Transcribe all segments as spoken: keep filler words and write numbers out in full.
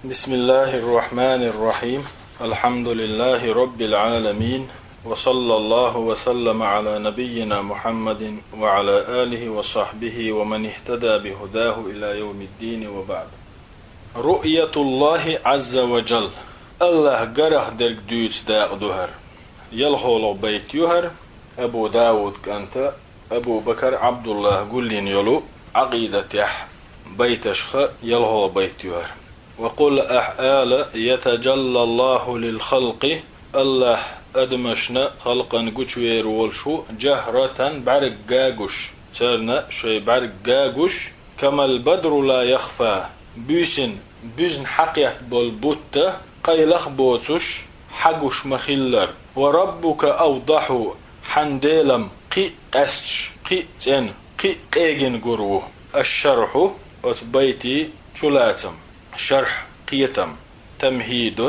بسم الله الرحمن الرحيم. الحمد لله رب العالمين. وصلى الله وسلم على نبينا محمد وعلى آله وصحبه ومن اهتدى بهداه إلى يوم الدين وبعد. رؤية الله عز وجل. АллахӀ гарах дерг дуьйцу дакъа ду хӀара. ЯлхолгӀа байт ю хӀара, Абу Дауд кӀанта Абу Бакар ӀабдуллахӀа гулйина йолу Ӏакъидатехь байташха ялхолгӀа байт ю хӀара. وقل, ахь ала: يتجلى الله للخلق, АллахӀ адамашна, халкъана гучувер волуш ву, جهرة, бӀаьргга гуш, царна шайн бӀаьргга гуш, كما البدر لا يخفى, буьйсанна буьзна хьакхетта болу бутт къайлаха боцуш, хьагуш ма-хиллара. وربك أوضح, хьан Дела-м кхин а къаьсташ, кхин а цӀена, кхин а къегина гур ву. الشرح, оцу байтийн чулацам, шархь, кхетам, تمهيد,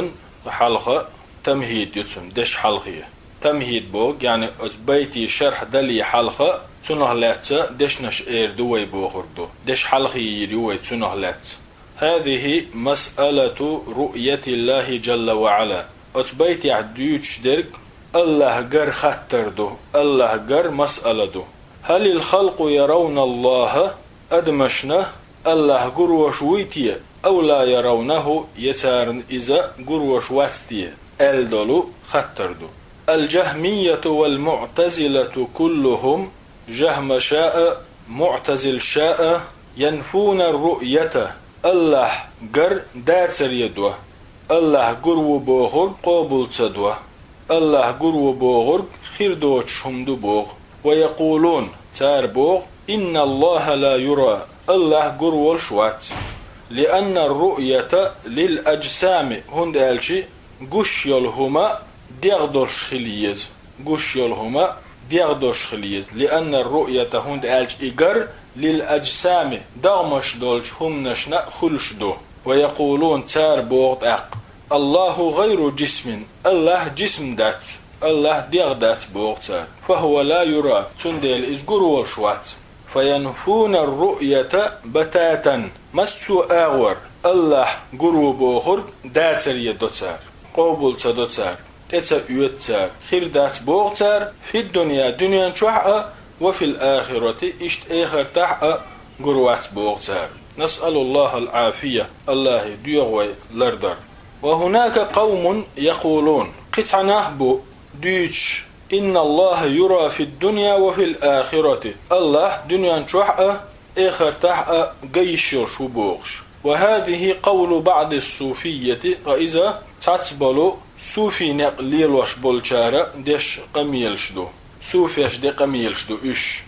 хьалха, тамхӀид ю цунна, дешан хьалхе. ТамхӀид боху, яъни оцу байтийн шархь дале хьалха, цунах лаьцна дешнаш эр ду вай бохург ду. Дешан хьалхе йийр ю вай цунах лаьцна. هذه مسألة رؤية الله جل وعلا. Оцу байтехь дуьйцуш дерг АллахӀ гар хаттар ду, АллахӀ гар масъала ду. هل الخلق يرون الله؟ Адамашна АллахӀ гур волуш вуй те, أو لا يرونه, я царна иза гур волуш вац те, аьлла долу хаттар ду. الجهمية والمعتزلة كلهم, жахӀмаша а, муӀтазилша а, ينفون الرؤية, АллахӀ гар дацаре до. АллахӀ гур ву бохург къобал ца до. АллахӀ гур ву бохург хир доцуш хӀума ду боху. ويقولون, цара боху: إن الله لا يرى, АллахӀ гур волуш вац. لأن الرؤية للأجسام, хӀунда аьлча гуш йолу хӀума дегӀ долуш хила еза. Гуш йолу хӀума дегӀ долуш хила еза. لأن الرؤية, хӀунда аьлча и гар للأجسام, догӀмаш долчу хӀуманашна а хуьлуш ду. ويقولون, цара боху тӀаккха: الله غير جسم, АллахӀ жисм дац, АллахӀ дегӀ дац боху цара. فهو لا يرى, цундела иза гур волуш вац. فينفون الرؤية بتاتا, массо а агӀор АллахӀ гур ву бохург дацаре до цара, къобал ца до цара, тӀе ца оьцу цара, хир дац боху цара, في الدنيا, дуьнен чохь а, وفي الآخرة, иштта эхартахь а гур вац боху цара. نسأل الله العافية, АллахӀе доьху вай лардар. وهناك قوم يقولون, кхин цхьа нах бу дуьйцуш: إن الله يرى في الدنيا وفي الآخرة, АллахӀ дуьнен чохь а, эхартахь а ган йиш йолуш ву бохуш. وهذه قول بعض الصوفية, ткъа иза цхьацца болу суфий некъ лелош болчара деш къамелаш ду. Суфеш де къамелаш ду уьш.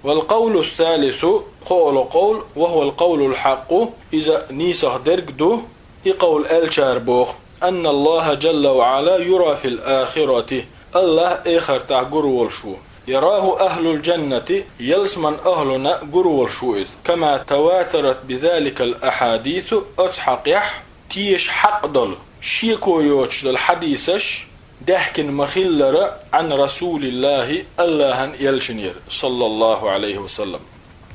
والقول الثالث, кхоалгӀа къовл, وهو القول الحق, иза нийсах дерг ду, и къовл аьллачара боху: أن الله جل وعلا يرى في الآخرة, АллахӀ эхартахь гур волуш ву. يراه أهل الجنة, ялсаман ахӀлуна гур волуш ву иза. كما تواترت بذلك الأحاديث, оцу хьакъехь теша хьакъ долу, шеко йоцуш долу хьадисаш даьхкина ма-хиллара عن رسول الله, АллахӀан элчанера, صلى الله عليه وسلم.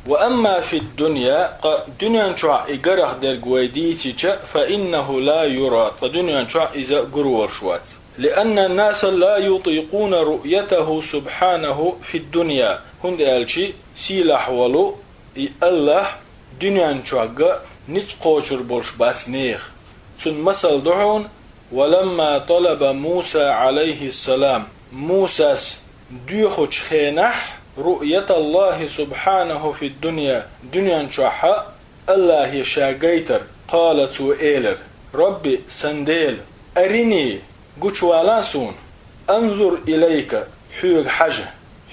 وأما في الدنيا, ткъа дуьнен чохь и гарах дерг вай дийцича, فإنه لا يرى, ткъа дуьнен чохь иза гур волуш вац. لأن الناس لا يطيقون رؤيته سبحانه في الدنيا, хӀунда аьлча сийлахь волу и АллахӀ дуьнен чохь ган ницкъ кхочур болуш бац нехан. Цуьнан масал ду хьуна: ولما طلب موسى عليه السلام, Мусас доьхучу хенахь, رؤية الله سبحانه في الدنيا, дуьнен чохь а АллахӀе ша гайтар, قال, цо элира: رب, сан Дела, أرني, гучувала суна, أنظر إليك, хьоьга хьажа,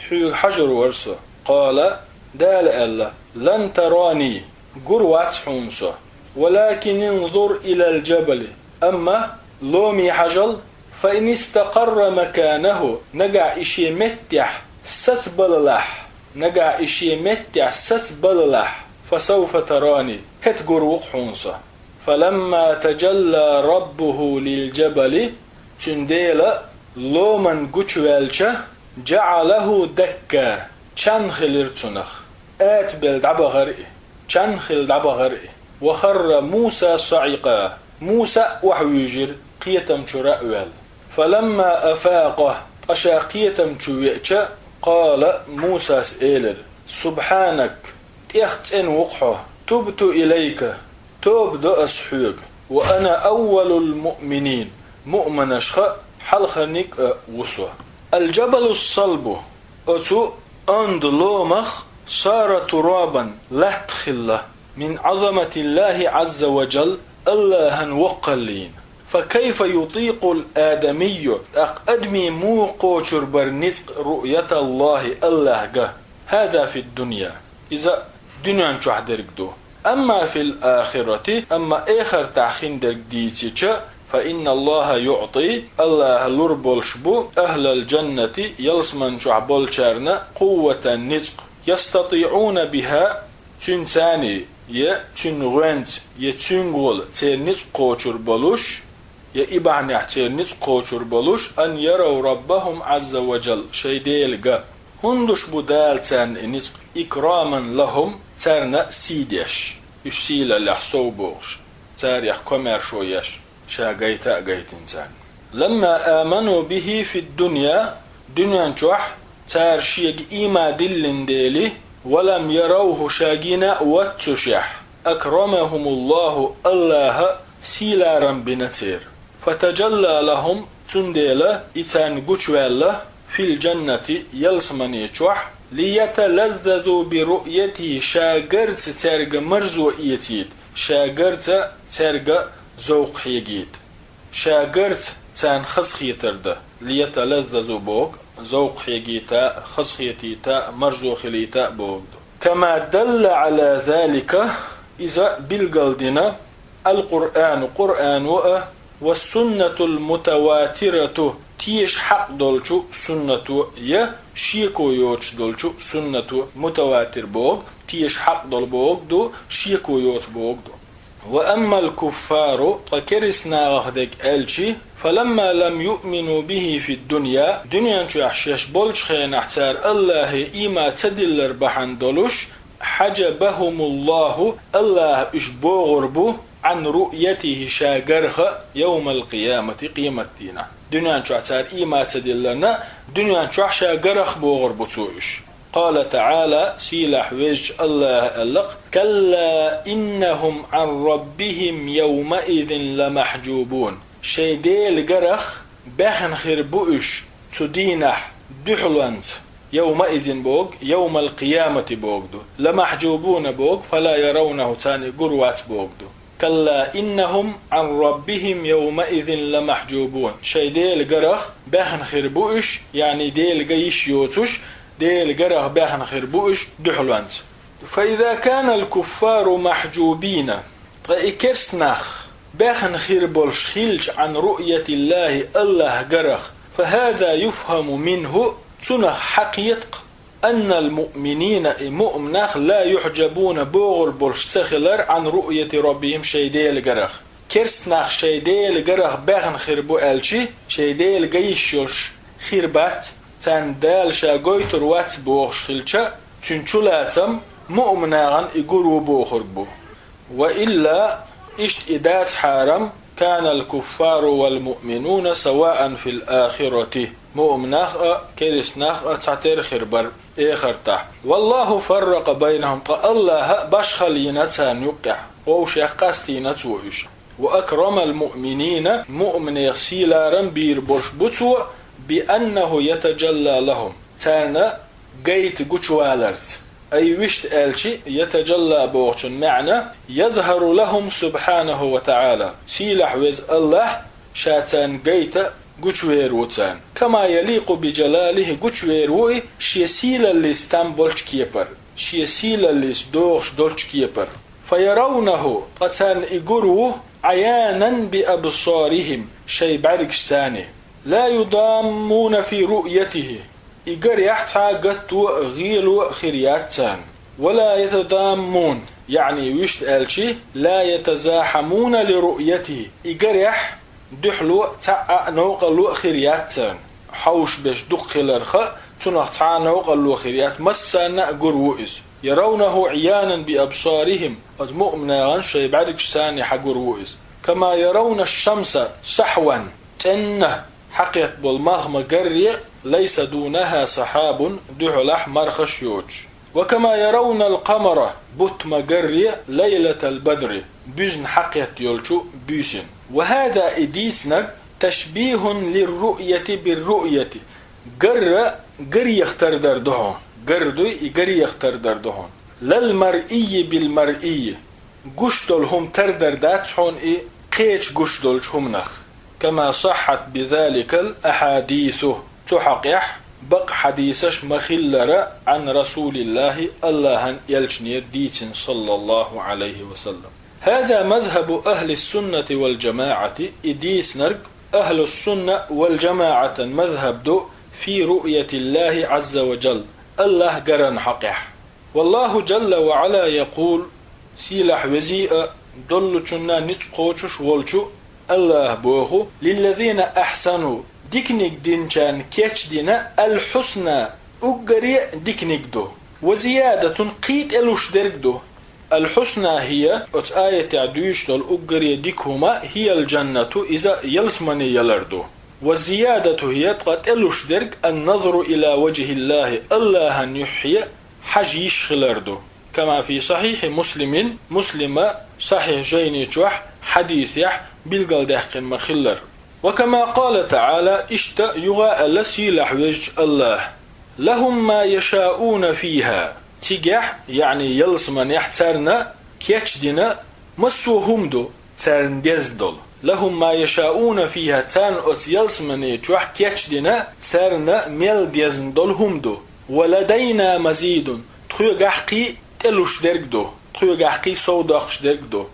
хьоьга хьажор вара со. قال, Дала аьлла: لن تراني, гур вац хьуна со. ولكن انظر إلى الجبل, амма ломе хьажал, فإن استقر مكانه, нагахь и шен меттехь сацбалалахь, нагахь и шен меттехь сацбалалахь, فسوف تراني, хӀета гур ву-кх хьуна со. فلما تجلى ربه للجبل, цуьнан Дела ломан гучуваьлча, جعله دكا, чан хилира цунах. Атабелла дӀабахара и, чан хилла дӀабахара и. وخر موسى صعقا, Муса а охьавуьйжира, кхетам чуьра а ваьлла. فلما أفاق, ткъа ша кхетам чу веача, قال, Мусас элира: سبحانك, тӀех цӀена ву-кх хьо, تبت إليك, тоба до ас хьоьга, وأنا أول المؤمنين, муъминашха хьалхарниг а ву со. الجبل الصلب, оцу онда ломах, صار ترابا, латта хилла, من عظمة الله عز وجل, АллахӀан воккхаллина. فكيف يطيق الآدمي, тӀаккха адамийн муха кхочур бара ницкъ, رؤية الله, АллахӀ ган? هذا في الدنيا, иза дуьнен чохь дерг ду. أما في الآخرة, амма эхартахь хиндерг дийцича, فإن الله يعطي, АллахӀа лур болуш бу, أهل الجنة, ялсаман чохь болчарна, قوة, ницкъ, يستطيعون بها, цуьнцаний, я цуьнан гӀоьнца, я цуьнгахула церан ницкъ кхочур болуш, я и бахьанехь церан ницкъ кхочур болуш, أن يروا ربهم عز وجل, шайн Дела ган. ХӀунда луш бу Дала царна и ницкъ? إكراما لهم, царна сий деш, уьш сийлаллехь сов бохуш, царех комаьршо еш, ша гайта а гайтина царна. لما آمنوا به في الدنيا, дуьнен чохь цара шега ийман диллина дели, ولم يروه, ша гина а вац цу шех, أكرمهم الله, АллахӀа сийларам бина церан. فتجلى لهم, цундела и царна гучуваьлла, في الجنة, ялсамане чохь, ليتلذذوا برؤيته, ша гарца цаьрга марзо эцийта, ша гарца цаьрга зовкх хьегийта. Ша гарца царна хазахетар дан. ليتلذذوا боху, зовкх хьегийта а, хазахетийта а, марзо хилийта а боху ду. كما دل على ذلك, иза билгалдина, القرآن, Къуръано а, والسنة المتواترة, теша хьакъ долчу суннато я шеко йоцуш долчу суннато, мутаватир боху, теша хьакъ долу боху ду, шеко йоцу боху ду. وأما الكفار, ткъа керстанагӀах дерг аьлчи, فلما لم يؤمنوا به في الدنيا, дуьнен чохь шаьш болчу хенахь цара АллахӀе ийман ца диллар бахьана долуш, حجبهم الله, АллахӀа уьш богӀур бу, عن رؤيته, ша гарах, يوم القيامة, къематдийнахь. Дуьнен чохь цара ийман ца дилларна, дуьнен чохь ша гарах богӀур бу цо уьш. قال تعالى, сийлахь везачу АллахӀа аьлла-кх: كلا إنهم عن ربهم يومئذ لمحجوبون. Шайн Дела гарах баьхна хир бу уьш цу дийнахь дуьхьалонца. يومئذ боху, يوم القيامة боху ду. لمحجوبون боху, فلا يرونه, царна и гур вац боху ду. كلا إنهم عن ربهم يومئذ لمحجوبون. Шайн Дела гарах баьхна хир бу уьш, яъни Дела ган йиш йоцуш, Дела гарах баьхна хир бу уьш дуьхьалонца. فإذا كان الكفار محجوبين, ткъа и керста нах баьхна хир болуш хилча, عن رؤية الله, АллахӀ гарах, فهذا يفهم منه, цунах хьакхета-кх, أن المؤمنين, и муъминах, لا يحجبون, богӀур болуш ца хилар, عن رؤية ربهم, шайн Дела гарах. Керста нах шайн Дела гарах баьхна хир бу аьлчи, шайн Дела ган йиш йолуш хир бац, царна Дала ша гойтур вац бохуш хилча, цуьнан чулацам муъминагӀан и гур ву бохург бу. وإلا, иштта и дацахьара, كان الكفار والمؤمنون سواء في الآخرة, муъминах а, керста нах а цхьатера хир бара эхартахь. والله فرق بينهم, ткъа АллахӀа башхалла йина царна юккъехь, вовшех къастийна Цо уьш. وأكرم المؤمنين, муъминех сийларам бийр болуш бу Цо, بأنه يتجلى لهم, царна гайта гучуваларца. Ай вуьшта аьлчи, يتجلى бохучун маьӀна, يظهر لهم سبحانه وتعالى, сийлахь веза АллахӀ Ша царна гайта гучувер ву царна. كما يليق بجلاله, гучувер ву и Шен сийлаллица там болчу кепара, Шен сийлаллица догӀуш долчу кепара. فيرونه, ткъа царна и гур ву, عيانا بأبصارهم, шайн бӀаьргашца. لا يضامون في رؤيته, и гарехь цхьа гатто а, гӀело а хир яц царна. ولا يتضامون, яъни вуьшта аьлчи, لا يتزاحمون لرؤيته, и гарехь дуьхьало а, цхьаъ а новкъарло а хир яц царна. Хьовшаберш дукха хиларха, цунах цхьа а новкъарло хир яц, массарна а гур ву иза. يرونه عيانا بأبصارهم, оцу муъминашна шайн бӀаьргашца хьагур ву иза. كما يرون الشمس سحوا, цӀена хьакхетта болу малх ма гарре, ليس دونها سحاب, дуьхьалахь мархаш йоцуш. وكما يرون القمر, бутт ма гарре, ليلة البدر, буьзна хьакхетта йолчу буьйсина. وهذا, и дийцинарг, تشبيه للرؤية بالرؤية, гарра гарех тардар ду хьуна. Гар дуй, и гарех тардар ду хьуна. لا المرئي بالمرئي, гуш долу хӀума тардар дац хьуна и кхечу гуш долчу хӀуманах. كما صحت بذلك الأحاديث, цу хьокъехь бакъ хьадисаш ма-хиллара, عن رسول الله, АллахӀан элчанера дийцина, صلى الله عليه وسلم. هذا مذهب أهل السنة والجماعة, и дийцинарг أهل السنة والجماعة мазхӀаб ду, في رؤية الله عز وجل, АллахӀ гаран хьокъехь. والله جل وعلا يقول, сийлахь везий а, доллучунна ницкъ кхочуш волчу АллахӀа боху: للذين أحسنوا, диканиг динчарна кечдина, الحسنى, уггаре а диканиг ду, وزيادة, кхин тӀелуш дерг ду. الحسنى هي, оцу аятехь дуьйцуш долу уггаре дика хӀума, هي الجنة, иза ялсамане ялар ду. والزيادة هي, ткъа тӀелуш дерг, النظر إلى وجه الله, АллахӀан юьххье хьажа йиш хилар ду. كما في صحيح مسلم, Муслима сахьихь жайни чохь хьадисехь билгалдаьккхина ма-хиллара. وكما قال تعالى, иштта юха а аьлла сийлахь везачу АллахӀа: لهم ما يشاءون فيها. Цигахь, яъни ялсаманехь, царна кечдина массо а хӀума ду, царна дезна долу. لهم ما يشاءون فيها, царна оцу ялсамане чохь кечдина, царна мел дезна долу хӀума ду. ولدينا مزيد, тхоьгахь кхин тӀелуш дерг ду, тхоьгахь кхин совдоккхуш дерг ду.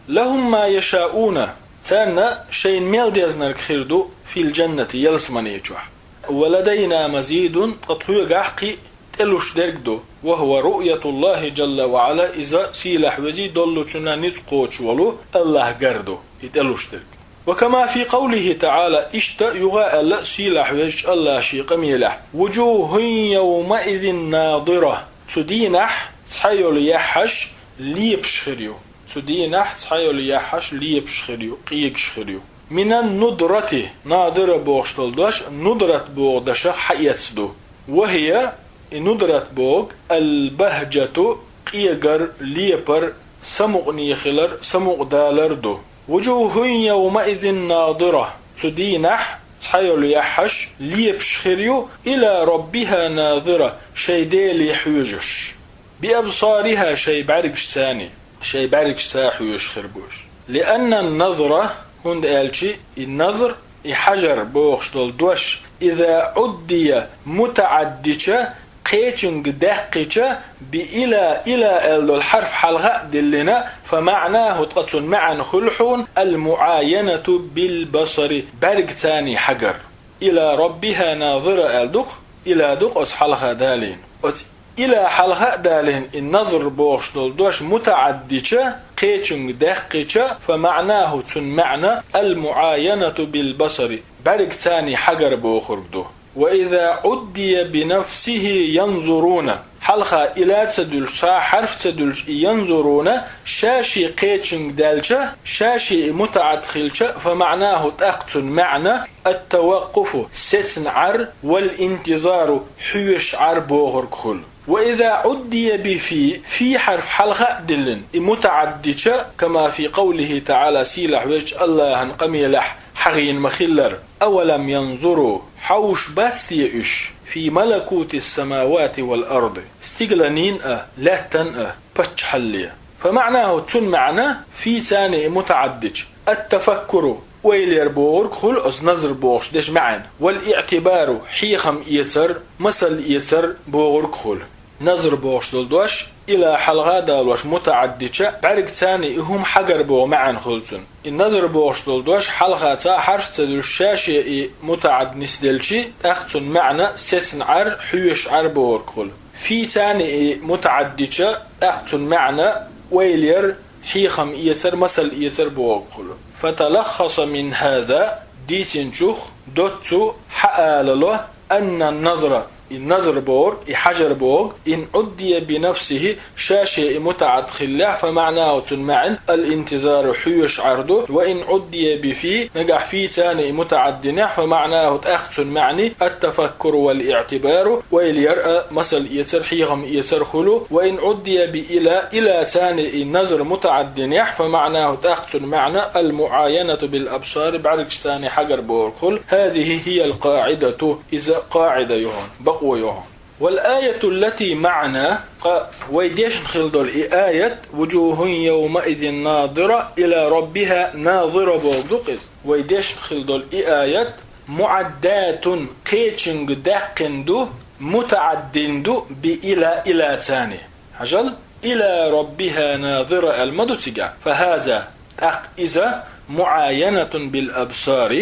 لهم ما يشاءون, царна шайна мел дезнарг хир ду, في الجنة, ялсамане чохь. ولدينا مزيد, ткъа тхоьгахь кхин тӀелуш дерг ду. وهو رؤية الله جل وعلا, иза сийлахь везий доллучунна ницкъ кхочуш волу АллахӀ гар ду, и тӀелуш дерг. وكما في قوله تعالى, иштта юха а аьлла сийлахь везачу АллахӀа шен къамелехь: وجوه يومئذ ناضرة. Цу дийнахь цхьайолу яххьаш лепаш хир ю. Цу дийнахь цхьайолу яххьаш лепаш хир ю, къегаш хир ю. من الندرة, надира бохуш долу дош нудрат боху дашах хьаэцна ду. وهي, и нудрат бохург, البهجة, къегар, лепар, самукъане хилар, самукъадалар ду. وجوه يومئذ ناضرة, цу дийнахь цхьайолу яххьаш лепаш хир ю, إلى ربها ناظرة, шайн Деле хьоьжуш. بأبصارها, шайн бӀаьргашца, шайн бӀаьргашца хьоьжуш хир бу уьш. لأن النظر, хӀунда аьлча и назр, и хьажар бохуш долу дош, إذا عدي متعديا, кхечуьнга даьккхича, بإلى, إلى аьлла долу хьарф хьалха а диллина, فمعناه, ткъа цуьнан маьӀна хуьлу хьуна, المعاينة بالبصر, бӀаьргашца хьагар. إلى ربها ناظرة аьлла ду-кх, إلى ду-кх оцу хьалха далийна. Оцу إلى хьалха а далийна и назр бохуш долу дош متعديا, кхечуьнга даьккхича, فمعناه, цуьнан маьӀна, المعاينة بالبصر, бӀаьргашца хьагар бохург ду. وإذا عدي بنفسه ينظرون. Хьалха إلى ца дуьллуш, цхьа а хьарф ца дуьллуш и ينظرون, ша-шен кхечуьнга даьлча, ша-шен и متعد хилча, فمعناه, тӀаккха цуьнан маьӀна, التوقف, сецна Ӏар, والانتظار, хьоьжуш Ӏар бохург хуьлу. وإذا عدي بفي, في хьарф хьалха а диллина, и متعد дича, كما في قوله تعالى, сийлахь везачу АллахӀан къамелехь хьахийна ма-хиллара: أولم ينظروا, хьовсуш бац те уьш, في ملكوت السماوات والأرض, стигаланийн а, лаьттан а паччахьалле? فمعناه, цуьнан маьӀна, في цани и متعد дича, التفكر, ойла яр бохург хуьлу оцу назр бохучу дешан маьӀна, والاعتبار, хьехам эцар, масал эцар бохург хуьлу. Назр бохуш долу дош, إلى хьалха а далош متعد дича, бӀаьргашца и хӀума хьагар боху маьӀна хуьлу цуьнан. И назр бохуш долу дош хьалха цхьа а хьарф ца дуьллуш, ша-шен и متعد нисделча, тӀаккха цуьнан маьӀна сецна Ӏар, хьоьжуш Ӏар бохург хуьлу. في цани и متعد дича, тӀаккха цуьнан маьӀна ойла яр, хьехам эцар, масал эцар бохург хуьлу. فتلخص من هذا, дийцинчух доцца хьаалало, أن النظر, И назр бохург, и хьажар бохург, إن عدي بنفسه, ша-ше и мутаӀадди хиллехь, فمعناه, цун маӀан, الانتظار, хьоьжуш Ӏар ду, وإن عدي بفي, нагахь في-цани и мутаӀадди динехь, فمعناه, тӀаккха цун маӀан, التفكر والاعتبار, ойла яр а, масал эцар, хьехам эцар хуьлу, وإن عدي بإلى, إلى-цани и назр мутаӀадди динехь, فمعناه, тӀаккха цун маӀан, المعاينة بالأبصار, бӀаьргашцани хьажар бохург хуьлу, هذه هي القاعدة, иза къаӀида ю хьуна, бакъо ю хьуна. والآية التي معنا, ткъа вай дешна хила долу и аят, وجوه يومئذ ناضرة إلى ربها ناظرة бохург ду-кх иза. Вай дешна хила долу и аят, معدات, кхечуьнга даьккхина ду, мутаӀадди дина ду, بإلى, إلى-цани. Хьажал, إلى ربها ناظرة аьлла ма ду цигахь. فهذا, тӀаккха иза, معاينة بالأبصار,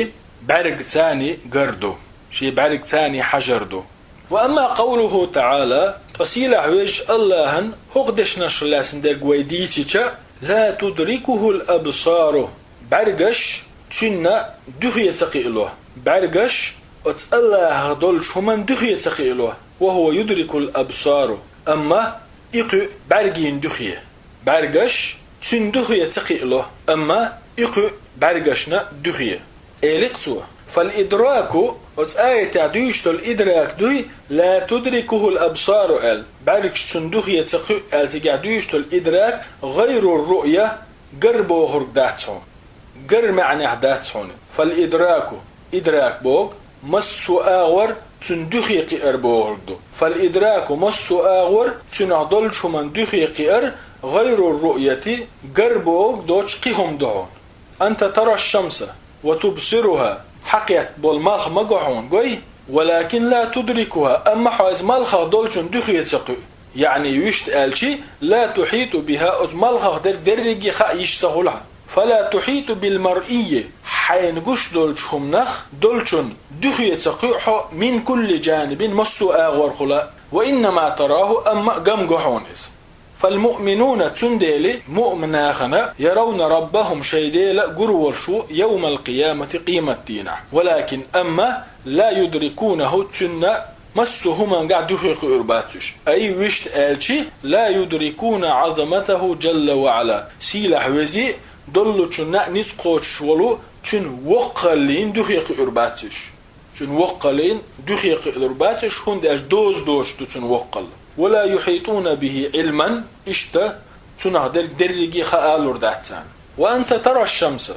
бӀаьргашцани гар ду, шен бӀаьргашцани хьажар ду. وأما قوله تعالى, ткъа сийлахь везачу АллахӀан хӀокху дешнашах лаьцна дерг вай дийцича, لا تدركه الأبصار, бӀаьргаш цунна дуьхе ца кхиало, бӀаьргаш оцу АллахӀах долчу хӀуманна дуьхе ца кхиало, وهو يدرك الأبصار, амма и кхуьу бӀаьргийн дуьхе. БӀаьргаш цуьнан дуьхе ца кхиало, амма и кхуьу бӀаьргашна дуьхе. Элира цо: فالإدراك, оцу аятехь дуьйцуш долу идрак дуй, لا تدركه الأبصار аьлла, бӀаьргаш цунна дуьхе ца кхуьу аьлла цигахь дуьйцуш долу идрак, غير الرؤية, гар бохург дац хьуна. Гар маьӀнехь дац хьуна. فالإدراك, идрак бохург, массо а агӀор цунна дуьхе кхиар бохург ду. فالإدراك, массо а агӀор цунах долчу хӀуманна дуьхе кхиар, غير الرؤية, гар бохург доцуш кхин хӀума ду хьуна. أنت ترى الشمس وتبصرها, хьакхетта болу малх ма го хьуна, гой? ولكن لا تدركها, амма хьо иза малхах долчунна дуьхе ца кхуьу. Яъни, вуьшта аьлча, لا تحيط بها, оцу малхах дерг дерриге а хаа йиш ца хуьлу хьан. فلا تحيط بالمرئي, хьайна гуш долчу хӀуманах долчунна дуьхе ца кхуьу хьо, من كل جانب, массо а агӀорхула, وإنما تراه, амма гам го хьуна иза. فالمؤمنون, цундела муъмин нахана, يرون ربهم, шайн Дела гур волуш ву, يوم القيامة, къематдийнахь. ولكن, амма, لا يدركونه, цунна массо а хӀумангахь дуьхе кхуьур бац уьш. Ай, вуьшта аьлча, لا يدركون عظمته جل وعلا, сийлахь везий, доллучунна а ницкъ кхочуш волу цуьнан воккхаллин дуьхе кхуьур бац уьш. Цуьнан воккхаллин дуьхе кхуьур бац уьш, хӀунда аьлча доза доцуш ду цуьнан воккхалла. ولا يحيطون به علما, иштта цунах дерг дерриге а хаалур дац царна. وأنت ترى الشمس,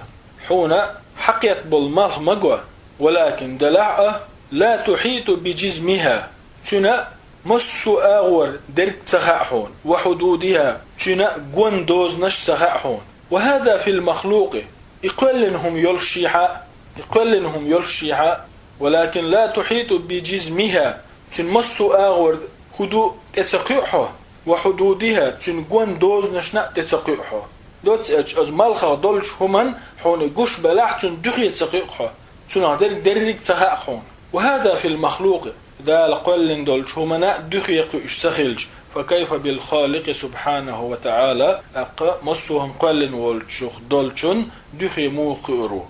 хьуна хьакхетта болу малх ма го, ولكن, делахь а, لا تحيط بجسمها, цуьнан массо а агӀор дерг ца хаьа хьуна, وحدودها, цуьнан гон дозанаш ца хаьа хьуна. وهذا في المخلوق, и кхоьллина хӀума йолушшехь а, и кхоьллина хӀума йолушшехь а, ولكن لا تحيط بجسمها, цуьнан массо а агӀор хӀун ду тӀе ца кхуьу хьо, وحدودها, цуьнан гон дозанашна а тӀе ца кхуьу хьо. Доцца аьлча, оцу малхах долчу хӀуманна хьуна и гуш белахь, цунна дуьхе ца кхуьу хьо, цунах дерг дерриг а ца хаьа хьуна. وهذا في المخلوق, Дала кхоьллина долчу хӀуманна а дуьхе кхуьуш ца хилча, فكيف بالخالق سبحانه وتعالى, тӀаккха массо а хӀума кхоьллина волчух долчунна дуьхе муха кхуьур ву?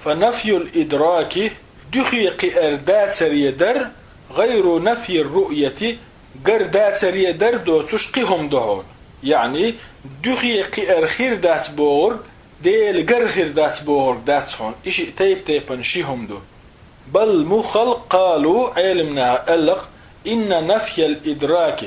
فنفي الإدراك, дуьхе кхиар дацаре дар, غير نفي الرؤية, гар дацаре дар доцуш кхин хӀума ду хьуна. Яъни, дуьхе кхиар хир дац бохург, Дела гар хир дац бохург дац хьуна, и шиъ тайп-тайпана ши хӀума ду. بل, муххал, قالوا, Ӏеламнаха аьлла-кх, إن نفي الإدراك,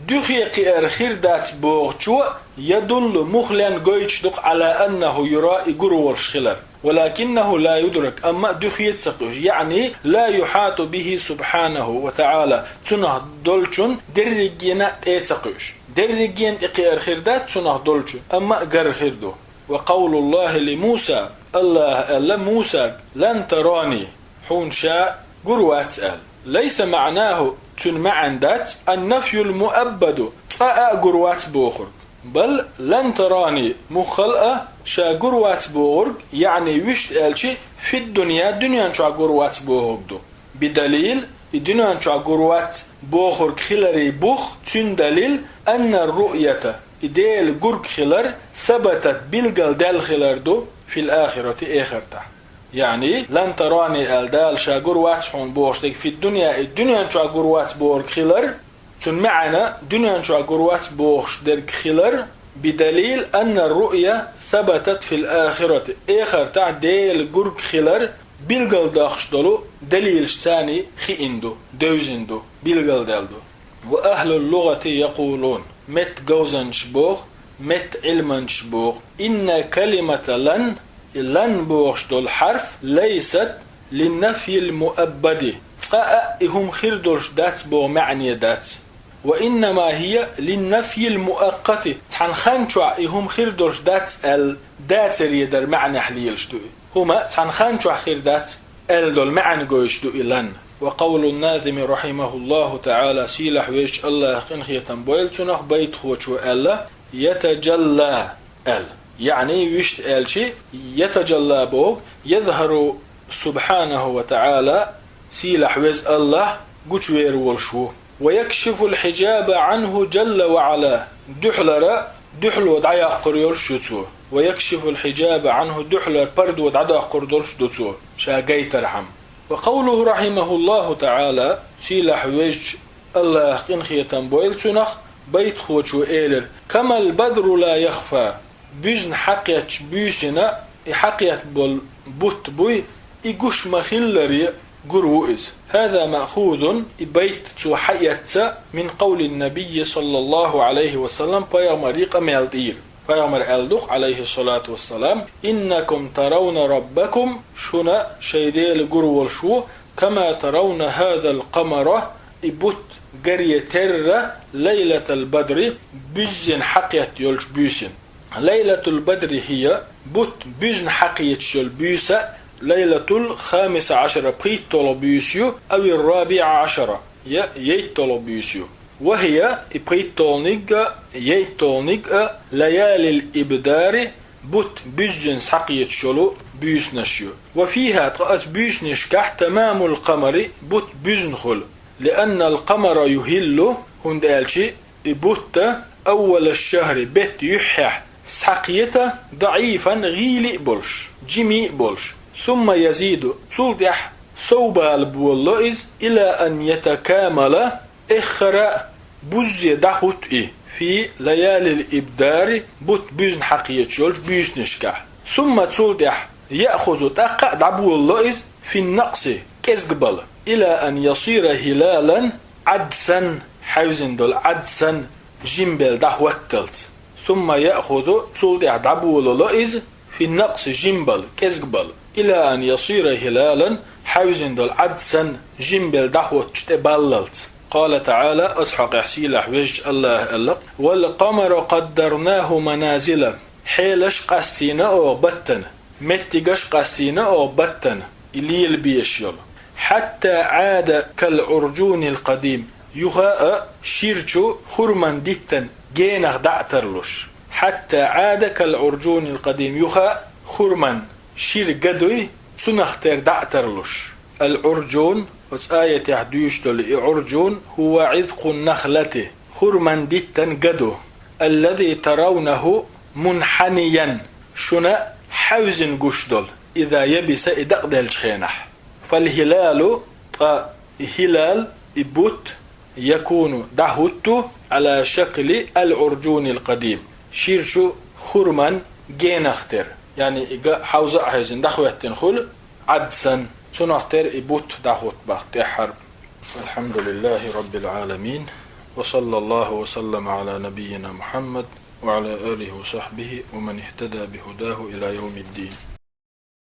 дуьхе кхиар хир дац бохучо, يدل, мухха лен, гойтуш ду-кх, على أنه يرى, и гур волуш хилар. ولكنه لا يدرك, амма дуьхе ца кхуьуш, яъни, لا يحاط به سبحانه وتعالى, цунах долчунна дерригенна а тӀе ца кхуьуш. Дерригенна тӀе кхиар хир дац цунах долчунна, амма гар хир ду. وقول الله لموسى, АллахӀа аьлла Мусага: لن تراني, хьуна ша гур вац аьлла. ليس معناه, цуьнан маьӀна дац, النفي المؤبد, цкъа а гур вац бохург. بل لن تراني, муххал а, ша гур вац бохург, яъни вуьшта аьлча, في الدنيا, дуьнен чохь гур вац бохург ду. بدليل, и дуьнен чохь гур вац бохург хиларе бух, цуьнан далил, أن الرؤية, и Дела гург хилар, ثبتت, билгалдаьлла хилар ду, في الآخرة, эхартахь. Яъни, «لن تراني», аьлла, Дала ша гур вац хьуна бохуш дерг, «في الدنيا», и дуьнен чохь гур вац бохург хилар, цуьнан маьӀна дуьнен чохь гур вац бохуш дерг хилар, «بدليل أن الرؤية ثبتت في الآخرة», эхартахь Дела гург хилар билгалдоккхуш долу далилашца хиъна ду, девзина ду, билгалдаьлла ду. «وأهل اللغة يقولون», меттан говзанчаша боху, меттан Ӏилманчаша боху, «إن كلمة لن», и «لن» бохуш долу хьарф, «ليست للنفي المؤبد», цкъа а и хӀума хир долуш дац боху маьӀна дац. «وإنما هي للنفي المؤقت», цхьана хан чохь и хӀума хир долуш дац аьлла, дацаре дара маьӀнехь лелаш ду и. ХӀума цхьана хан чохь хир дац аьлла долу маьӀна гойтуш ду и «لن». «وقول الناظم رحمه الله تعالى», сийлахь везачу АллахӀа къинхетам бойла цунах, байтахочо аьлла, «يتجلى», аьлла. Яъни, вуьшта аьлча, «يتجلى» боху, «يظهر سبحانه وتعالى», сийлахь веза АллахӀ гучувер волуш ву. «ويكشف الحجاب عنه جل وعلا», дуьхьалара дуьхьало дӀаяккхур йолуш ю цо. «ويكشف الحجاب عنه», дуьхьалара пардо дӀадоккхур долуш ду цо, ша гайтархьама. «وقوله رحمه الله تعالى», сийлахь везачу АллахӀа къинхетам бойла цунах, байтахочо элира: «كما البدر لا يخفى», буьзна хьакхеттачу буьйсина, и хьакхетта болу бутт буй, и гуш ма-хиллара гур ву иза. «هذا مأخوذ», и байт цо хьаэцна, «من قول النبي صلى الله عليه وسلم», пайхамаран къамел тӀера. Пайхамара аьлла ду-кх, Ӏалайхиссалату вассалам: «إنكم ترون ربكم», шуна шайн Дела гур волуш ву, «كما ترون هذا القمر», и бутт гаре терра, «ليلة البدر», буьззина хьакхетта йолчу буьйсина. «ليلة البدر هي», бутт буьзна хьакхеташ йолу буьйса, «ليلة الخامس عشر», пхийтталгӀа буьйса ю, «أو الرابع عشر», я ейтталгӀа буьйса ю. «وهي», и пхийтталгӀаниг а, ейтталгӀаниг а, «ليالي الإبدار», бутт буьззина схьакхеташ йолу буьйсанаш ю. «وفيها», ткъа оцу буьйсанашкахь, «تمام القمر», бутт буьзна хуьлу. «لأن القمر يهل», хӀунда аьлча и бутт, «أول الشهر», беттан юьххьехь схьакхета, «ضعيفا», гӀийли а болуш, жимий а болуш. «ثم يزيد», цул тӀаьхьа сов бала болало иза, «إلى أن يتكامل», эххар а буззе дӀахӀутту и, «في ليالي الإبدار», бутт буьзна хьакхеташ йолчу буьйсанашкахь. «ثم», цул тӀаьхьа, «يأخذ», тӀаккха а дӀаболало иза, «في النقص», кӀезгбала, «إلى أن يصير هلالا», Ӏад санна, хьаьвзина долу Ӏад санна, жимбелла дӀахӀотталц. «ثم يأخذ», цул тӀаьхьа дӀаболало иза, «في النقص», жимбала, кӀезгбала, «إلى أن يصير هلالا», хьаьвзина долу Ӏад санна, жимбелла дӀахӀоттуш тӀе баллалц. «قال تعالى», оцу хьокъехь сийлахь везачу АллахӀа аьлла: «والقمر قدرناه منازل». Хьелаш къастийна оха баттана, меттигаш къастийна оха баттана, и лелабеш йолу. «حتى عاد كالعرجون القديم», юха а ширачу хурман диттан генах дӀа а тарлуш. «حتى عاد كالعرجون القديم», юха а хурман шира ган дуй, цунах тера дӀа а тарлуш. Ал-Ӏуржун, оцу аятехь дуьйцуш долу и Ӏуржун, «هو عذق النخلة», хурман диттан ган ду, «الذي ترونه منحنيا», шуна хьаьвзина гуш долу, «إذا يبس», и дакъаделлачу хенахь. «فالهلال», ткъа и хилал, и бутт, «يكون», дӀахӀутту, «على شكل العرجون القديم», ширачу хурман генах тера. Яъни и ган хьовза а хьаьвзина дӀахӀоьттина хуьлу, Ӏад санна, цунах тера и бутт дӀахӀутту боху тӀаьххьара. الحمد لله رب العالمين، وصلى الله وسلم على نبينا محمد وعلى آله وصحبه ومن اهتدى بهداه إلى يوم الدين.